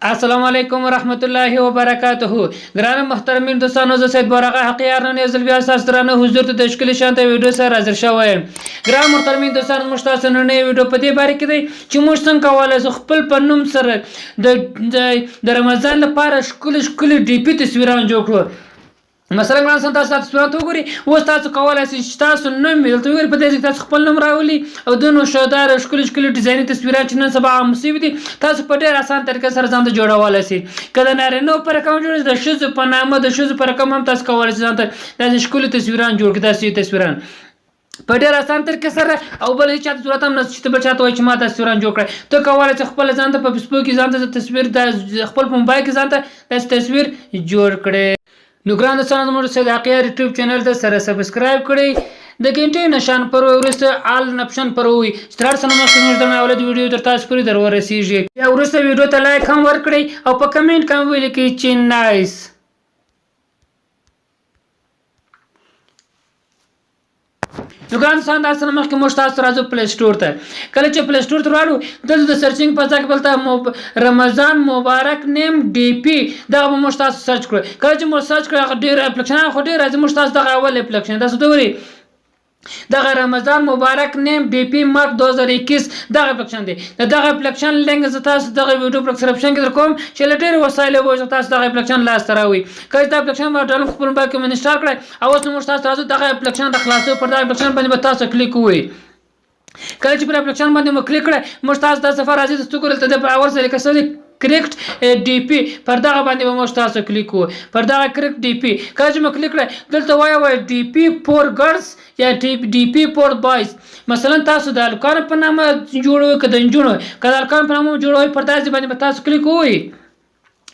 السلام علیکم ورحمت الله وبرکاته ګرانو محترمین دوستانو، زه سید بارغه حقیار نن یو ځل بیا ستاسو درانه حضور ته د ښکلي شانته ویډیو سره حاضر شوی یم. ګران محترمین دوستانو، موږ تاسو نننۍ ویډیو په دې باره کې دی چې موږ څنګه کولی شو خپل په نوم سره د رمضان لپاره ښکلي ښکلي ډي پي تصویران جوړ کړو. مثلا ګران سم تاسو تصویرات وګورئ، اوس تاسو کولای شئ چې تاسو نوم یې دلته وګورئ، په دې ځای کې تاسو خپل نوم راولي او د نو شودار ښکلي ښکلي ډیزایني تصویرات چې نن سبا عام شوي دي تاسو په ډېر اسان طریقه سره ځان ته جوړولی شئ. که د نارینو په رقم جوړ د ښځو په نامه د ښځو په رقم هم تاسو کولای شئ ځان ته داسې ښکلي تصویران جوړ کړئ. داسې تصویران په ډېر اسان طریقه سره او بل هیچا ته ضرورت هم نشته چې ته بل چاته وایې چې ما تصویران جوړ کړی. ته کولی چې خپل ځان ته په فیسبوک کې ځان ته تصویر د خپل په موبایل کې ځان ته داسې تصویر جوړ کړې. نو ګران دوستانو، زموږ سید حقیار یوټیوب چینل ته سره سبسکرایب کړئ، د ګنټې نشان پر وروسته آل اپشن پر وي چې تر هر څه نه مخکې زموږ د اولاد ویډیو تر تاسو پورې در ورسیږي. بیا وروسته ویډیو ته لایک هم ورکړئ او په کمنټ کې هم ولیکئ چې نایس. نو ګران دوستان، دا سره مخکې موږ تاسو راځو پلی سټور ته. کله چې پلی سټور ته راړو، دلته د سرچینګ په ځای کې دلته رمضان مبارک نیم ډي پي دغه به موږ تاسو سرچ کړو. کله چې موږ سرچ کړو، هغه ډېر اپلیکیشن خو ډېر راځي، موږ تاسو دغه اول اپلیکیشن تاسو ته ګورئ، دغه رمضان مبارک نیم ډي پي مارک 2021 دغه اپلیکیشن دی. د دغه اپلیکیشن لینک زه تاسو دغه ویډیو په ډسکرپشن کې درکوم چې له ډېرو وسایلو به تاسو دغه اپلیکیشن لاسته راوړئ. کله چې دا اپلیکیشن به ډاونلوډ خپل موبایل کې انسټال کړئ او اوس نو موږ تاسو راځو دغه اپلیکیشن د خلاصو. پر دغه اپلیکیشن باندې به تاسو کلیک ووهئ. کله چې پر اپلیکیشن باندې مو کلیک کړئ، موږ تاسو دا صفحه راځي. د څوک دلته د اول سره لیکل شوی کریکټ ډي پي، پر دغه باندې به موږ تاسو کلیک وو. پر دغه کریکټ ډي پي کله چې مو کلیک کړئ، دلته وایي وایي ډي پي فور ګرلز یا ډي پي فور بوایز. مثلا تاسو د هلکانو په نامه جوړوئ که د نجونو؟ که د هلکانو په نامه جوړوئ، پر داسې باندې به تاسو کلیک ووهئ.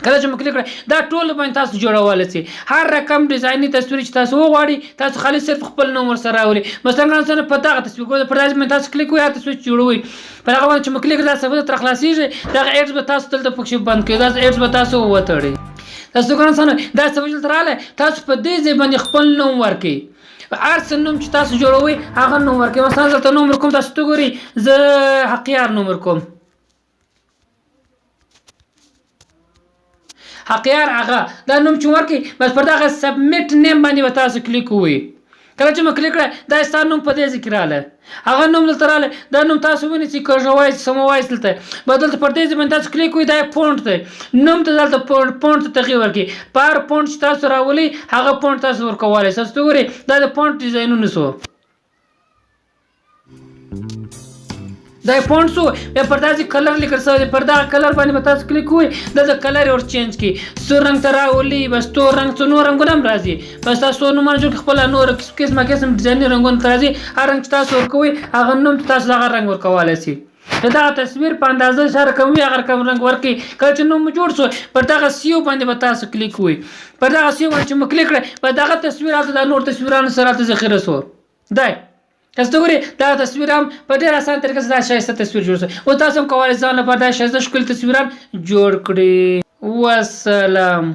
کله چې مو کلیک کړئ، دا ټول باندې تاسو جوړولی شئ، هر رقم ډیزایني تصویر چې تاسو وغواړئ. تاسو خالي صرف خپل نوم ورسره راولئ. مثلا مثلا په دغه تصویر ګورئ، پر داسې باندې تاسو کلیک وئ، هر تصویر چې جوړوئ پر هغه باندې چې مو کلیک کړئ، دا صفحه تر خلاصېږي. دغه ایډز به تاسو دلته پکښې بند کړئ، دا ایډز به تاسو وتړئ. تاسو ګران سانو، دا صفحه دلته راغله، تاسو په دې ځای باندې خپل نوم ورکړئ. هر څه نوم چې تاسو جوړوئ هغه نوم ورکړئ. مثلا دلته نوم ورکوم، تاسو ته ګورئ، زه حقیار نوم ورکوم، حقیار هغه دا نوم چې ورکړي، بس پر دغه سبمیټ نیم باندې به تاسو کلیک ووهئ. کله چې مو کلیک کړی، دا ستا نوم په دې ځای کې راغلی، هغه نوم دلته راغلی. دا نوم تاسو ونیسئ، کږوئ، سموئ. دلته به دلته پر دې ځای باندې تاسو کلیک وئ. دا فونټ دی، نوم ته دلته فونټ ته تغییر ورکړي. په هر فونټ چې تاسو راولئ هغه فونټ تاسو ورکولی شئ. تاسو وګورئ، دا د فونټ ډیزاینونه سو، دا فونټ سو. بیا پر داسې کلر لیکل شوی دی، پر دغه کلر باندې به تاسو کلیک وئ. دلته کلر ور چینج کړي، سور رنګ ته راولي، بس تور رنګ، څه نور رنګونه هم راځي. بس تاسو نومونه جوړ کړئ خپله، نور قسمه قسم ډیزایني رنګونه ته راځي. هر رنګ چې تاسو ورکوئ هغه نوم ته تاسو دغه رنګ ورکولی شئ. د دغه تصویر په اندازه چې رقم وي هغه رقم رنګ ورکړي. کله چې نوم جوړ شو، پر دغه سیو باندې به تاسو کلیک وئ. پر دغه سیو باندې چې مو کلیک کړی، په دغه تصویر هلته د نور تصویرانو سره هلته ذخیره شو دی. تاسو ته ګورئ، دا تصویر هم په ډېر اسانه طریقه سره دا ښایسته تصویر جوړ شو. او تاسو هم کولی ځان لپاره دا ښایسته ښکلي تصویران جوړ کړئ. وسلام.